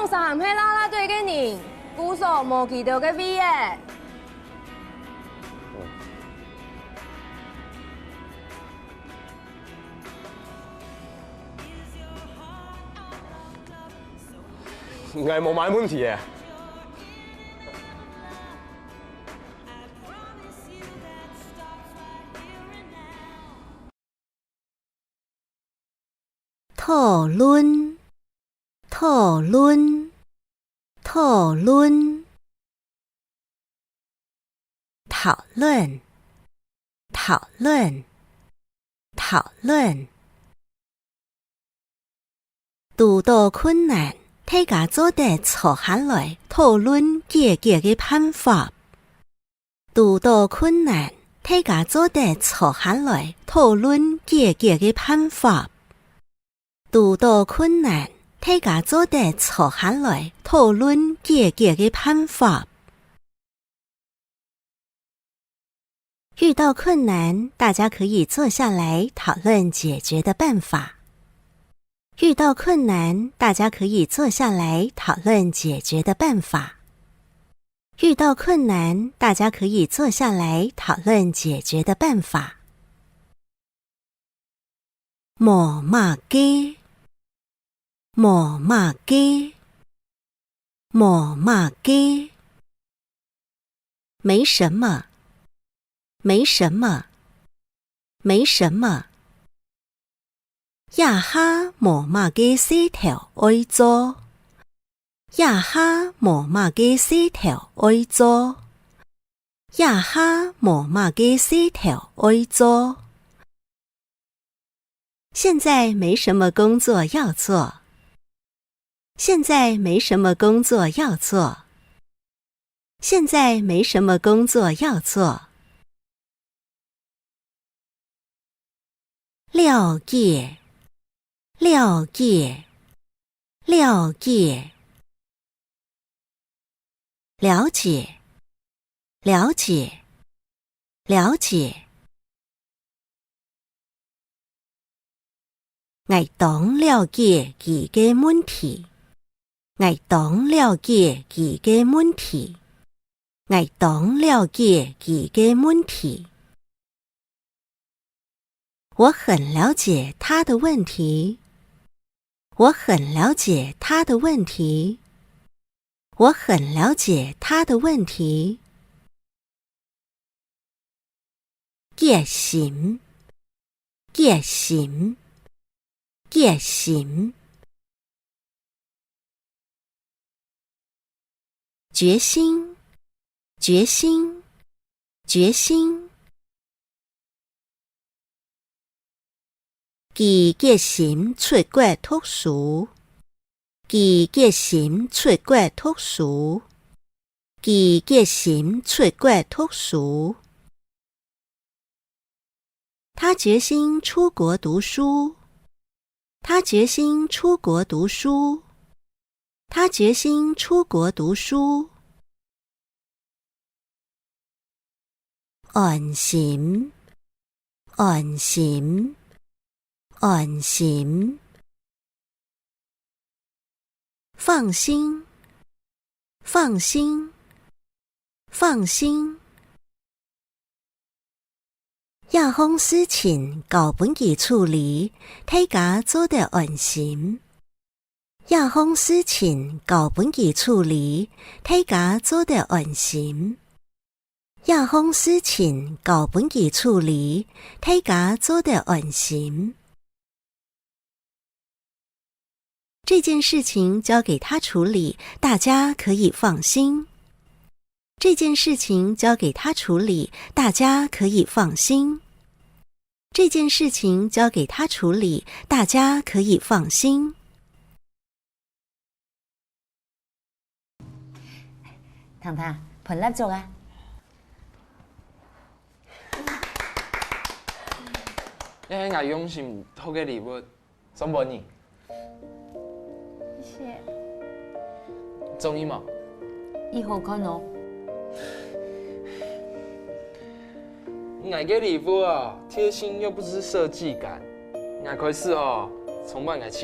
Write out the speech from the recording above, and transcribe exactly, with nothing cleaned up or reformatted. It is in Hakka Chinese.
三係啦啦隊个人，故所無佢兜个位仔。 𠊎無麼問題誒。 討論，討論，討論。討論，討論，討論。 堵到困難，大家做得坐下來討論解決个辦法。堵到困難，大家做得坐下來討論解決个辦法。堵到困難，大家做得坐下來討論解決个辦法。 遇到困難，大家可以坐下來討論解決的辦法。遇到困難，大家可以坐下來討論解決的辦法。遇到困難，大家可以坐下來討論解決的辦法。 無麼个，無麼个，無麼个。沒什麼，沒什麼，沒什麼。這下無麼个事頭愛做。 這下無麼个事頭愛做。這下無麼个事頭愛做。現在沒什麼工作要做。現在沒什麼工作要做。現在沒什麼工作要做。 了解，了解，了解。了解，了解，了解。 𠊎當了解佢个問題。𠊎當了解佢个問題。𠊎當了解佢个問題。我很了解他的問題。我很了解他的問題。我很了解他的問題。 決心，決心，決心。決心，決心，決心。 佢決心出國讀書。佢決心出國讀書。佢決心出國讀書。他決心出國讀書。他決心出國讀書。 他決心出國讀書。安心，安心，安心。放心，放心， 放心。這項事情交分佢處理，大家做得安心。這項事情交分佢處理，大家做得安心。這項事情交分佢處理，大家做得安心。 這件事情交給他處理，大家可以放心。這件事情交給他處理，大家可以放心。這件事情交給他處理，大家可以放心。 糖糖，歕蠟燭啊！這係𠊎用心做个禮物，送分你。謝謝。中意無？異好看哦。 𠊎个禮物哦，貼心又不失設計感。𠊎開始哦，充滿𠊎自